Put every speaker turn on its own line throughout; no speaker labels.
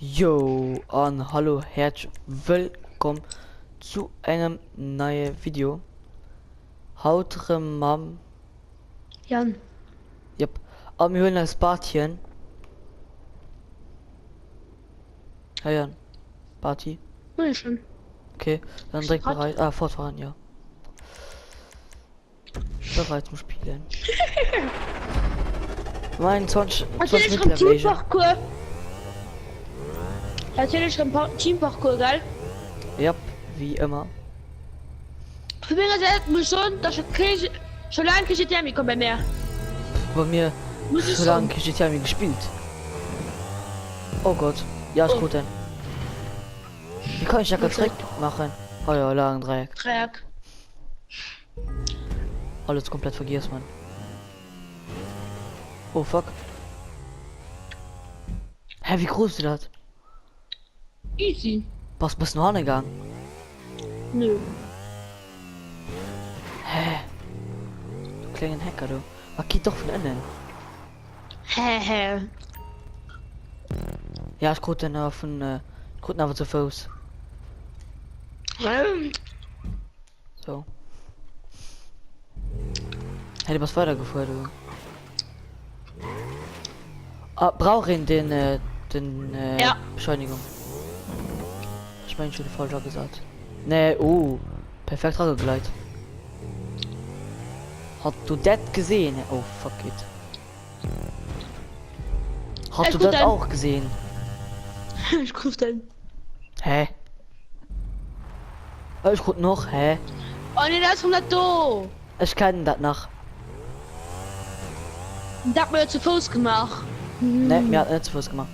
Yo an hallo häerzlech wëllkomm zu engem neie Video. Haut rëm mam
Jan.
Jep. A mir huelen eis Partien. Hey Jan. Party.
Hun ech schon.
Okay, dann dréck bereit. Ah, fortfahren, ja. Bereit zum Spielen. Mein 20, 20
Minuten Teamparcours. Natürlich rem Teamparcours, gell?
Yep, wie immer.
Vu menger Säit muss ich soen, dass schon kee schon laang kee GTA méi komm bei mär.
Bei mir
Muss ich
schon laang
soen.
kee GTA méi gespillt. Oh Gott, ja ich
Oh.
krut en. Wie kann ich dat zréck machen? Oh ja, laang Dreieck.
Dreieck.
Alles komplett vergiess, Mann. Oh fuck. Hä, wie krus du dat?
Easy.
Bass bist no hanne gang?
Nö.
Hä? Du klengen Hacker, du. Was geht doch von innen?
Hä, hä.
Ja, ich krut den äh, von äh, ich krut den awer zu Fouss.
Ähm.
So. Hey, du bist weitergefuhr, du. Ah, brauch een den, äh, den, äh,
Ja.
Beschleunigung. Ich mein, ich schon falsch gesagt. Nee, oh. Perfekt ragegleit. Hat du dat gesehen? Oh, fuck it. Hat
Ich
du
guck
dat
dann.
auch gesehen?
Ich kruf den.
Hä? Oh, ich krut noch, hä?
Oh nee, dat ass vum dat do.
Ech kennen dat nach.
Dat hat mir jo zu Fouss gemaach.
Nee, mir hat net zu Fouss gemaach.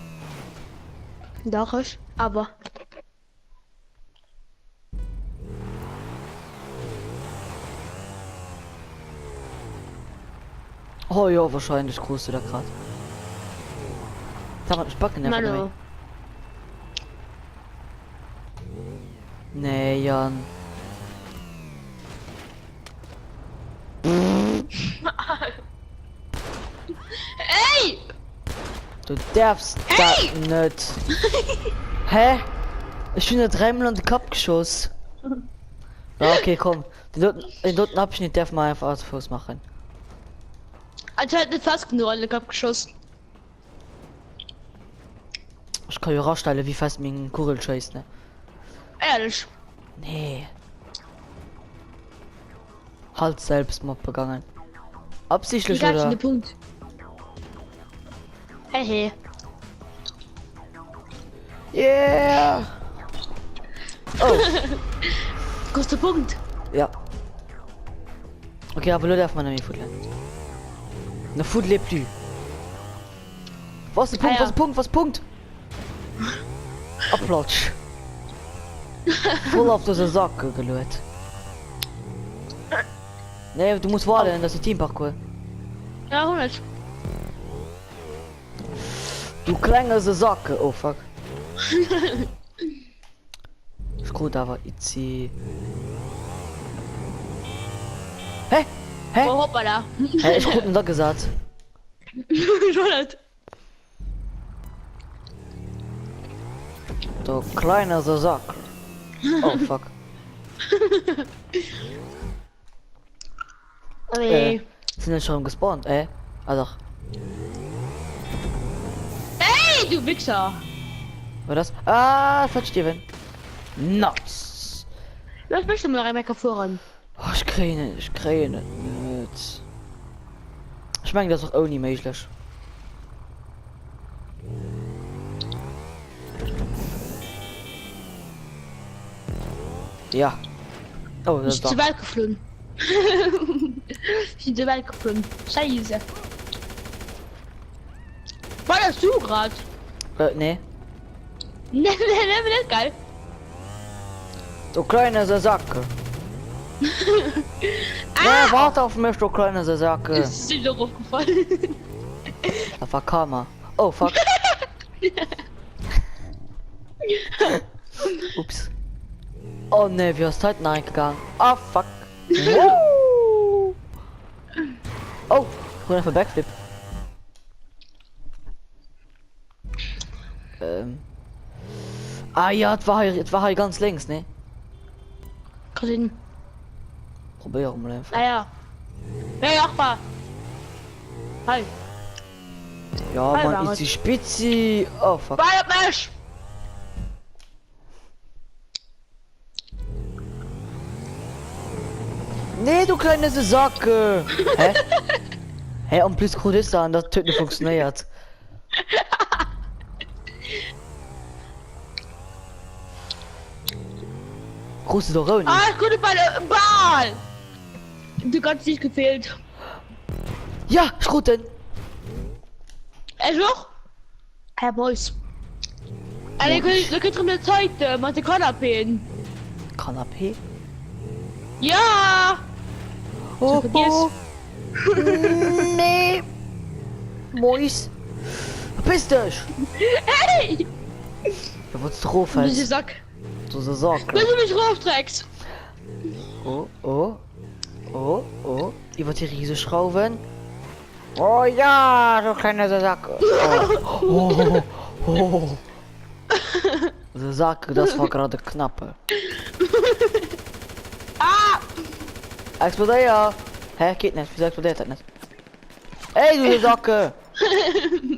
Dach ech awer.
Oh jo, wahrscheinlech krus du dat grad. Sag mal, ich backen einfach
Mano.
Nee, Jan.
Ey!
Du darfst
Hey!
dat net. Hä? Ich bin da dreimal an den Kopf geschoss. Ja, okay, komm. Den doten, den doten Abschnitt darf man einfach zu Fuß machen.
Anscheinend net fest genug an den Kopf geschoss.
Ich kann jo rastellen, wie fest meng Kugel schéisst, ne?
Ehrlech.
Nee. Halt Selbstmord begangen. Absichtlich
Wie
oder?
Den Punkt. Hey, hey.
Yeah! Oh.
Großer Punkt.
Ja. Okay, aber lo darf man nämlich fuddeln. Ne fuddle plus. Was ist der Punkt?
Ah, ja.
Was ist Punkt? Was Punkt? Aplatsch. Voll auf diese Sack geluet. Nee, du musst warten, das ist Teamparcours.
Ja, 100.
Du klenge Sack. Oh fuck. Ich krut awer Itzi. Hä? Hä?
Oh, hoppala.
Hä, ich krut en da gesat.
Ich war net.
Du kleiner Sack. Oh fuck.
Nee.
Äh, sind schon gespawnt, äh? Ah doch.
Ey, du Wichser!
War das? Ah, falsch Steven. Nice.
Lass mich mal rein fuhren.
Oh, ich kriege nicht, ich kriege nicht. Ich meine, das ist auch nie möglich. Ja. Oh, das
Ich
ist
bin zu
da.
weit geflogen. Ich bin zu weit geflogen. Scheiße. War das du grad?
Äh, nee.
Nee, nee, nee, nee, geil.
Du kleine Sack.
Ah!
Nee, warte auf mich, du kleine Sack.
Ist sie darauf gefallen?
Das war Karma. Oh, fuck. Ups. Oh ne, wie ass d'heiten eingegangen? Ah, fuck. Woo! Oh, ich hol einfach Backflip. Ähm. Ah ja, et war hei, et war hei ganz lénks, nee?
Ka sinn.
Probéiere mol einfach.
Ah ja. Hey, Achbar! Hei.
Ja,
Hei
Mann,
war et.
itzi spitzi. Oh, fuck.
Ball op mech!
Nee, du kleine Sack! Hä? Hä, en plus krut ech se an dat huet net funktionéiert. Krus du doch ouni?
Ah, ich konnte bei der Ball! Du kannst nicht gefehlt.
Ja, ich krut den!
Ech och? Här Boys. Allez, da könnt ihr mir Zeit äh, mat de Kanapeen.
Kanapee?
Ja!
Oh,
vergiss.
oh. Nee! Mois! Verpiss dech!
Hey!
Da wurd's
Du
roffällt.
Sack.
Du se Sack.
Wenn du mich raufdreckst.
Oh, oh. Oh, oh. Iwwer die rieseg Schrauwen. Oh ja, du kleine Sack. Oh, oh, oh, oh. So Sack, das war gerade knapp.
Ah!
Explodéier! Hä, geht net, wieso explodéiert dat net? Ey, du Sacke!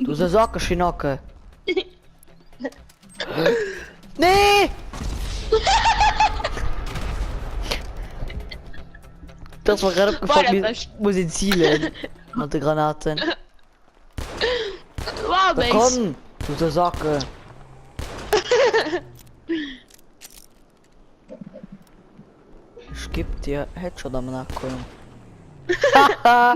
Du Sacke, Schinacke! Nee! Das war gerade abgefallen.
War
Muss ich zielen. Mat de Granaten.
Wow,
Da komm! Du der Sacke! Ich geb dir Headshot am Nacken. Haha!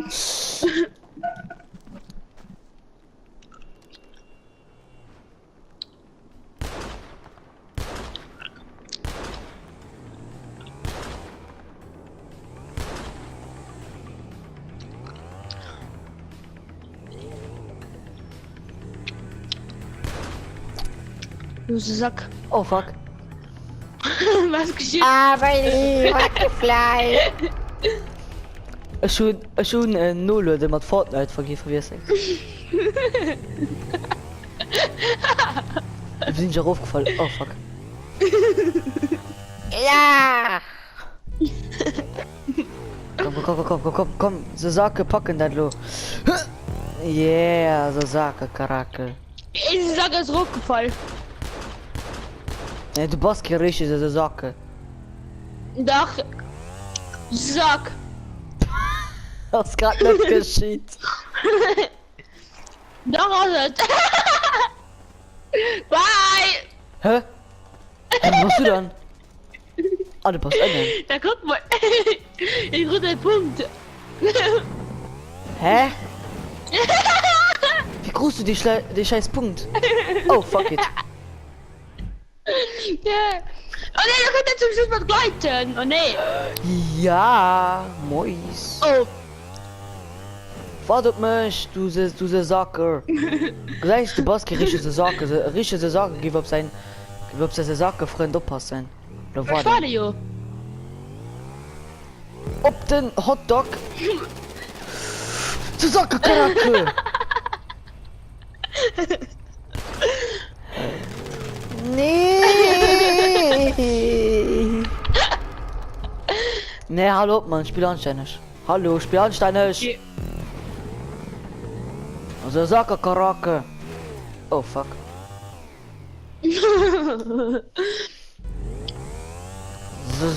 Du Sack.
Oh fuck.
Was geschieht?
Ah, Ech hunn ech hunn en Nolode mat Fortnite vergi verwiesselt. Wéi sinn ech erofgefall? Oh fuck. Ja! Komm, komm, komm, komm, komm, komm, komm, so Sake packen dat lo. Yeah, so Sake Karakel.
Ey, Sack ist raufgefallen.
Nee, du bass kee richtege so Sake.
Dach. Sack.
Ass grad net geschitt.
Dach ass et. Bye.
Hä? Hä, wo bass du dann? Ah, du bass ënnen.
Da guck mal. Ich krut den Punkt.
Hä? Wie krus du die, die scheiß Punkt? Oh, fuck it.
Ja. Oh nee, da könnt ihr zum Schluss mal gleiten. Oh nee.
Ja, mois.
Oh.
Wart op mech, du se, du se Sacker. Gesäis du bass kee richtege Sacker. E richtege Sacker géif op säin, géif op säi Sackerfrënd oppassen. Lo
Ech
waarden.
waarde jo.
Op den Hotdog. Du Sackerkaracke! Nee! Nee, hallo op, Mann, spill anstänneg. Hallo, spill anstänneg!
Okay.
Also Sackerkaracke! Oh fuck.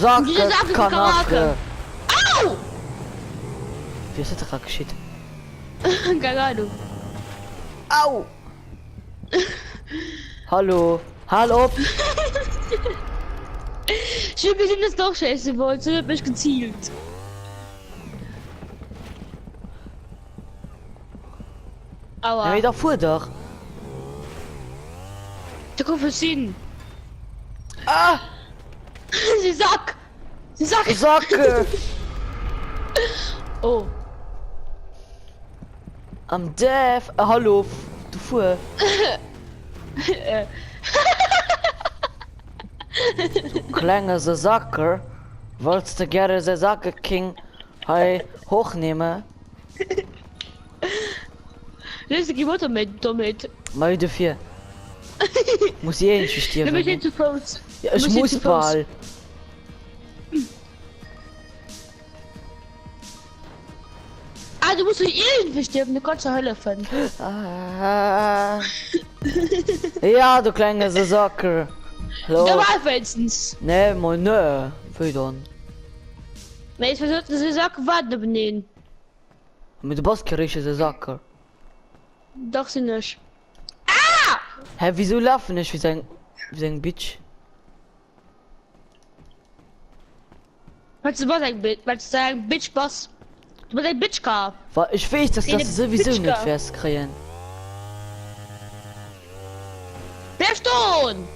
Sacke Kanake!
Au!
Wéi ass dat grad geschitt?
Keng Ahnung.
Au! Hallo! Hal op!
Ech hu gesinn, dass de och schéisse wollts, du huet mech geziilt. Aua.
Ja, mee da fuer dach!
Da komm ech sinn.
Ah!
Si Sack! Si Sack!
Sack!
Oh.
Am Death! Ah, hallo! Du fuer! Du klenge Sacker! Wollts de gäre Sacke King hei hochnehmen?
Lese gi Motor méi dommheet.
Mei dofir. Muss iergendwéi stierwen.
Du bist zu Fouss.
Ja, ech muss bal.
Ah, du musst irgendwie stierwen, du kannst ja hëllefen.
Ah. Ja, du klenge Sack.
Hallo. Da war wenigstens.
Nee, mo ne. Wéi dann?
Nee, ich versuch, den Sack warten beneen.
Mee du bass kee richtege Sacker.
Dach sinn ech.
Hä, wieso lafen ech wéi seng, wéi seng Bitch?
Well du bass eng Bitch, well du eng Bitch bass. Du bass eng Bitchka.
Wa ech weess, dass
Eine
dass du sowieso net
Bitchka.
wäers kréien.
Bleif stoen!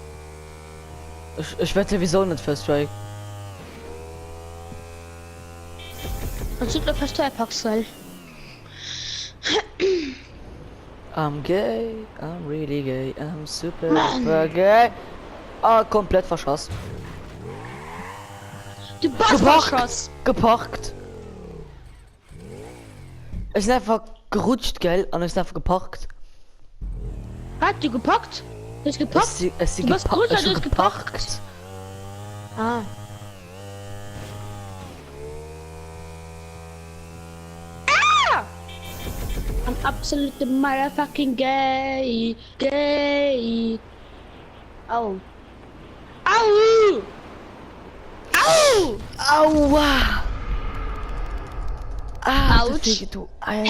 Ech, ech wäert sowieso net First Try.
An zu der First Try Paxel.
I'm gay, I'm really gay, I'm super duper gay. Ah, komplett verschass.
Du bass
Geparkt.
verschass.
Geparkt. Ech sinn einfach gerutscht, gell? An ech sinn einfach geparkt.
Hat du gepackt? Du hast
Ech
gepackt?
si, ech si
Du bass
gepa
gerutscht
ech
an du
hu
hast geparkt.
geparkt.
Ah. Ah! I'm absolutely motherfucking gay. Gay. Au. Au! Au!
Aua! Ah, das
Autsch.
weh gedo.
Hä?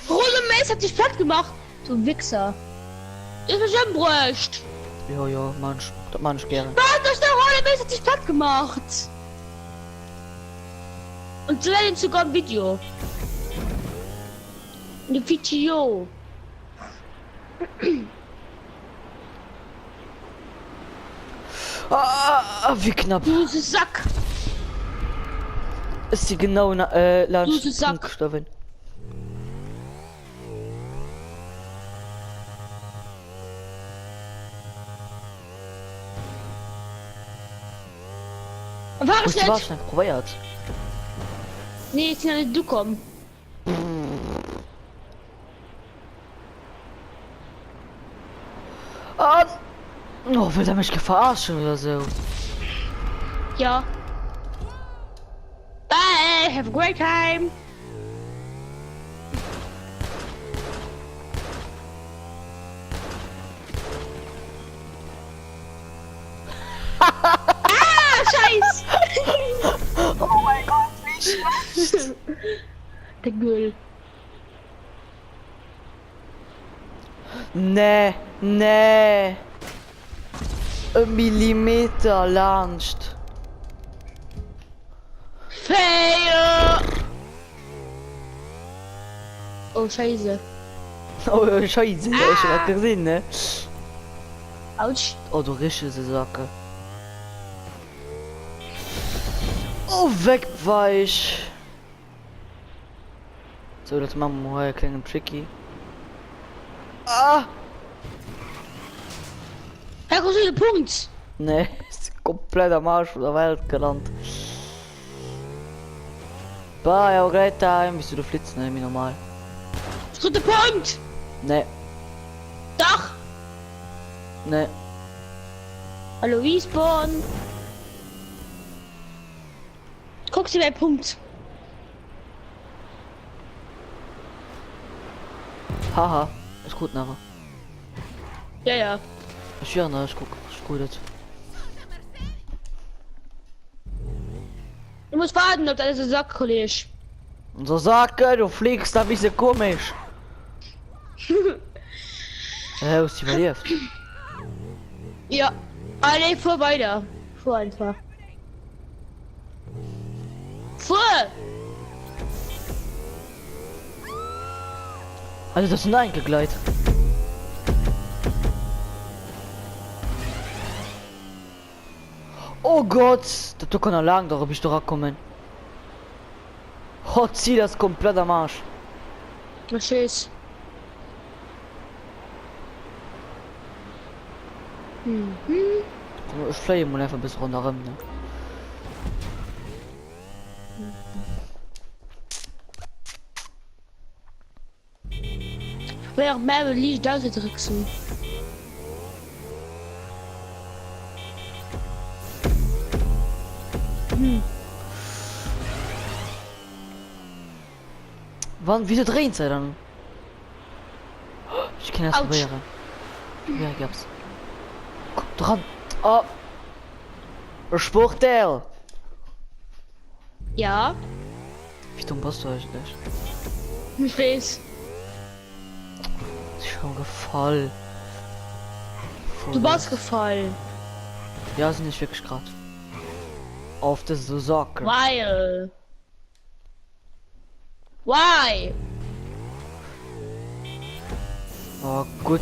Rollo Mace hat dich platt gemacht. Du Wichser. Du hast mich umbruecht.
Jo, jo, man ech, dat man ech gären.
Was? Das ist der Rollo Mace hat dich platt gemacht. Und zu leider sogar ein Video. Ein Video.
Ah, wéi knapp.
Du Sack.
Ech si genau na, äh, laanscht
Du
den
Sack.
Punkt gestuerwen.
War
Hues
ich
du
net?
schon probéiert?
Nee, ich sinn net du komm.
Ah! Oh, wëllt der mech verarschen oder sou?
Ja. Bye, have a great time. Ah, Scheiß!
Oh mein Gott, wie schlecht!
Der Güll.
Nee, nee. E Millimeter laanscht.
Fail! Oh, Scheiße.
Oh, Scheiße, ah. ich hab gesehen, ne?
Autsch.
Oh, du richtige Sacke. Oh, weg war ich. So, das machen wir mal einen kleinen Tricky. Ah!
Da kommst du den Punkt.
Nee, ist komplett am Arsch von der Welt gelandet. Bye, have a great time. Bist du du flitzen, ne? Wie normal.
Dritte Punkt.
Nee,
Dach.
nee.
Hallo Respawn. Guck dir bei Punkt.
Haha, ist gut, nachher.
Ja, ja.
Ich höre, ne? Ich guck, ich guck das.
Du musst warten, ob das ist Sack, Kollege.
Und so Sacke, du fliegst da ein bisschen komisch. Hä, hast du überlebt?
Ja. Alle fuhr weiter. Fuhr einfach. Fuhr!
Also das ist ein Einkelgleit. Oh Gott, das kann er lang, da hab ich doch kommen. Oh, zieh das komplett am Arsch.
Was ist? Mhm.
Ech fléie mol einfach bis ronderëm, ne?
Probier auch mehr liicht auszudricksen.
Wann, wieso dréint se dann? Ich kann das
Autsch.
probieren. Ja, gab's. Komm dran. Oh. Sportel.
Ja.
Wie dumm bist du eigentlich?
Ich weiß.
Ist schon gefallen.
Du warst gefallen.
Ja, sind nicht wirklich gerade. Auf das Socke.
Weil. Why?
Oh, gut.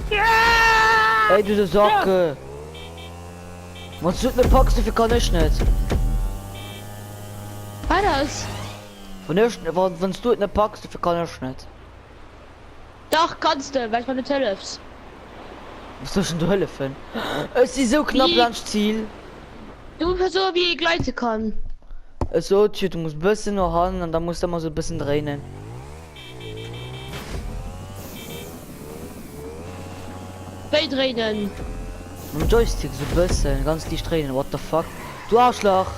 Ja!
Ey, du Socke. Was du ne packst, dafür kann ich nicht.
War das?
Wann ich, wann, wann du ne packst, dafür kann ich nicht.
Dach kannst du, weil ich meine hilfst.
Was soll ich denn du helfen? Es ist so knapp
Wie-
laanscht Ziel.
Du musst so wie ich gleiten kann.
Es so, du musst ein bisschen noch han und dann musst du mal so ein bisschen drehen.
Wéi dréinen?
Mam Joystick so bëssen ganz liicht dréinen. What the fuck? Du Arschlach!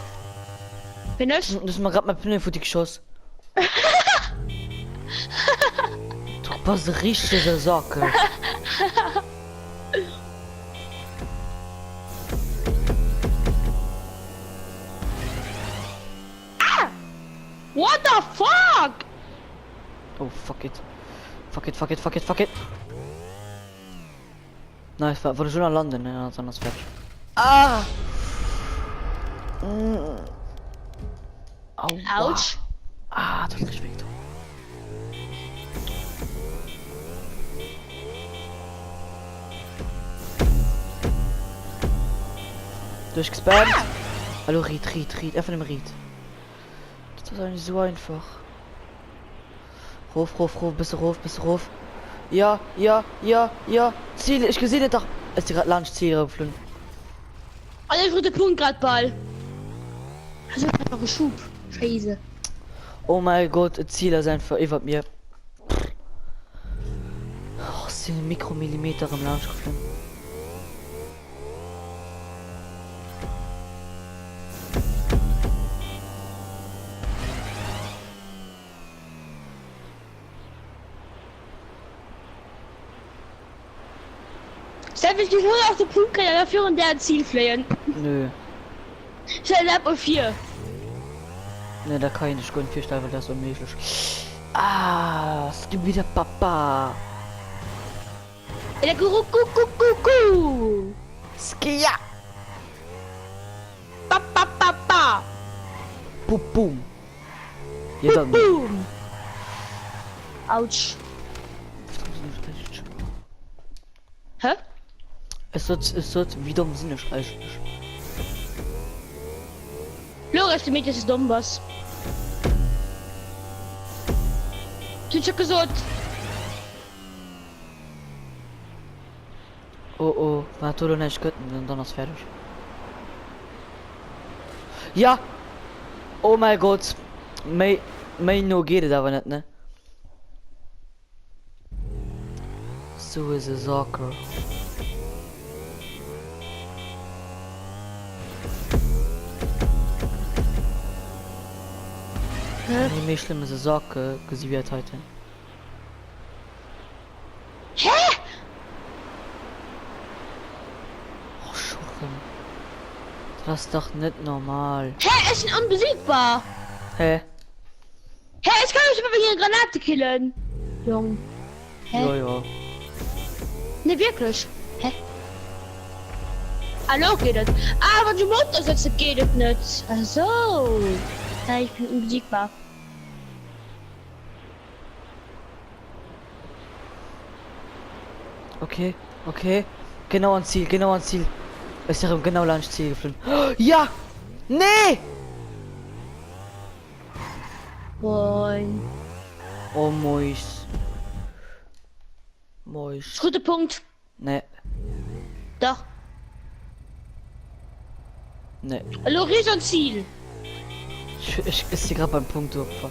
Wien ech?
Du hues mer grad mäi Pneu futti geschoss. Du bass e richtege Sack.
Ah! What the fuck?
Oh fuck it. Fuck it, fuck it, fuck it, fuck it. Nice, war, wollte schon an landen, ne? Dann ist fertig. Ah! Mm. Aua.
Autsch.
Ah, das richtig weh. Durchgespammt.
Ah!
Hallo Ried, Ried, Ried, einfach im Ried. Das ist eigentlich so einfach. Ruf, ruf, ruf, bist du ruf, bist du ruf. Ja, ja, ja, ja. Ziel, ich gesehen dach. Ist grad laanscht Ziel geflunn.
Alter, ich wurde Punkt grad ball. Also einfach ein Schub. Scheiße.
Oh mein Gott, Ziel ass einfach iwwer mir. Oh, sinn Mikromillimeter am laanscht geflunn.
Steffi, ich nur auf den Punkt dafür und der Ziel fliehen.
Nö.
Schnell ab und 4.
Ne, da kann ich nicht gut vorstellen, weil das unmöglich. Ah, es gibt wieder Papa.
Der Guru, gu, gu, gu, gu.
Skia.
Ba, ba, ba, ba.
Bum, bum. Ja, dann.
Boom. Autsch. Hä?
Es wird, es wird wie dummsinnig eigentlich.
Logisch, de Meedchen ass domm bass. Hunn ech jo gesot.
Oh oh, wann dat do lo näischt gëtt, dann dann ass fäerdeg. Ja! Oh mäi Gott! Méi, méi no geet et awer net, ne? Sou is a soccer.
Hä?
Nee, méi schlëmm ass e Sack gesi wéi dat heiten.
Hä?
Och Schurren. Dat ass dach net normal.
Hä? Ech sinn onbesiegbar.
Hä?
Hä? Ech kann mech iwwer hir Granate killen. Jong. Hä?
Jo, jo.
Ne, wierklech. Hä? Ah, lo geet et. Ah, wann ech um Motor sëtze geet et net. Ah sou. Hä, ich bin unbesiegbar.
Okay, okay. Genau ans Ziel, genau ans Ziel. Ech sinn erëm genau laanscht d'Zil geflunn. Ja! Nee!
Moin.
Oh Mois. Mois.
Dritte Punkt.
Nee.
Dach.
Nee.
Elo riicht an d'Zil.
Ech, ech, ech si grad beim Punkt, du Opfer.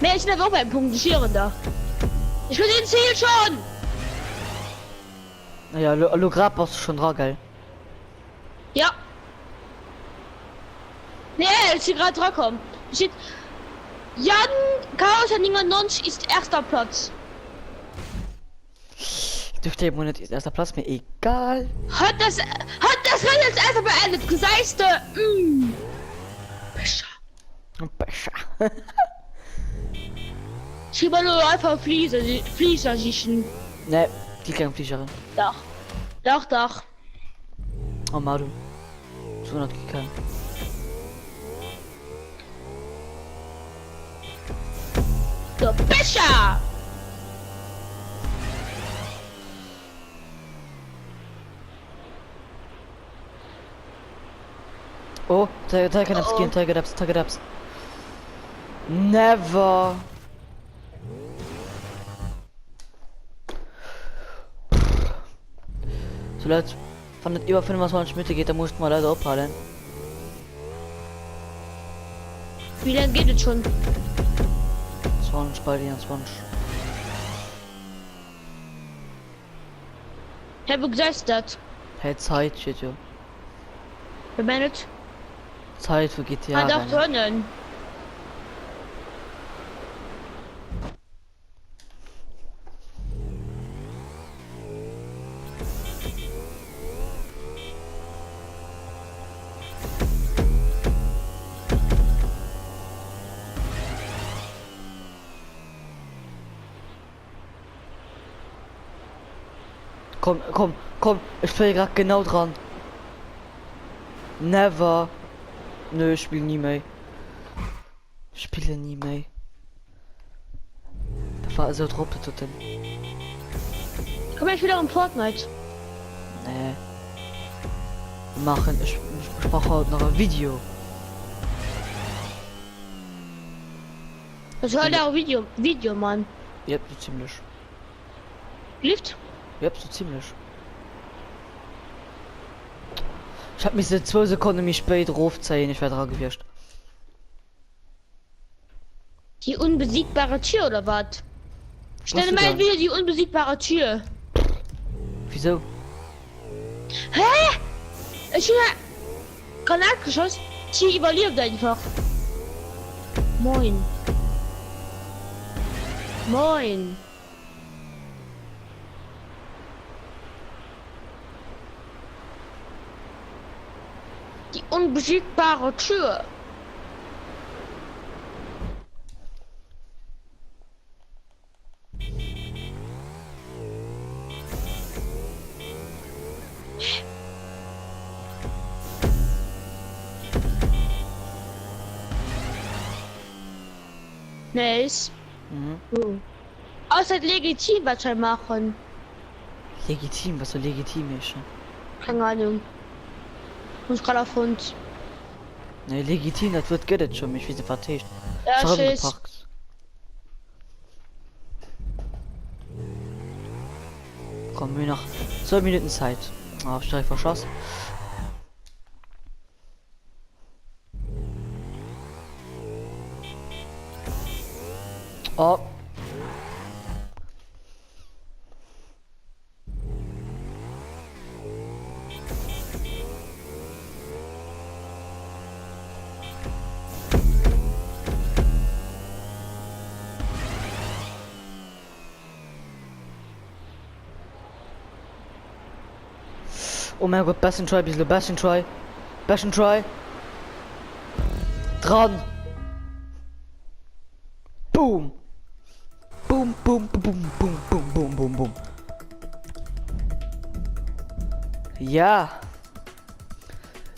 Mee ech sinn awer och beim Punkt, ech hieren der. Ech hunn den Ziel schon!
Ja, elo, elo grad bass du schon dra, gell?
Ja. Nee, ech si grad dra komm. Do steet Jan Chaos 99 ist erster Platz.
Do steet mol net ist erster Platz, mee egal.
Hat das hat das Rennen als erster beendet, gesäis de? Mm. Becher.
Becher.
Ech gi mer elo einfach Fliger Fliger sichen.
Nee, gi keng Fligeren.
Dach. Dach, dach.
Oh Maru. 200 GK.
De Becher!
Oh, da, da kann eppes ginn, da gëtt eppes, da gëtt eppes. Never! So Leute, wann et iwwer 25 Minuten geht, dann muss ich mal leider ophalen.
Wie lange geht es schon?
20, bald 21.
Hä, wo gesäis du dat?
Hey, Zeit steht jo.
Wer mengt?
Zeit für GTA.
Ah, dach,
Rennen.
drinnen.
Komm, komm, komm, ech féier grad genau dran. Never. Nö, ech spill ni méi. Ech spillen ni méi. Dat war esou drop, dat doten.
Komm, ech spill erëm Fortnite.
Nee. Wir machen, ech, ech brauch haut nach e Video.
Ech soll da Video, Video man.
Jep, so ziemlech.
Lift?
Jep, so ziemlech. Ech hätt misse zwou Sekonne méi spéit erofzéien, ech wär dra gewiescht.
Die unbesiegbare Tür oder wat? Ich
Was
nenne
du
mein
da?
Video die unbesiegbare Tür.
Wieso?
Hä? Ech hunn Granat geschoss, d'Tür iwwerlieft einfach. Moin. Moin. Die unbesiegbare Tür. Nice.
Mhm.
Oh. Ass dat legitim wat ech hei maachen?
Legitim? Was soll legitim heeschen?
Keng Ahnung. Hunn ech grad erfonnt.
Nee, legitim, dat Wuert gëtt et scho, mee ech weess net wat et heescht.
Ja,
Ass
ech weess.
erëmgepackt. Komm, mir hunn nach zwou Minutten Zäit. Ah, hab ich direkt verschass. Oh. Oh mein Gott, besten Try, bis besten Try. Besten Try. Dran. Boom. Boom, boom, boom, boom, boom, boom, boom, boom. Ja.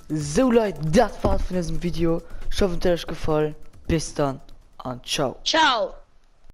Sou Leit, dat war's vun dësem Video. Ech hoffen et huet iech gefall. Bis dann an ciao.
Ciao.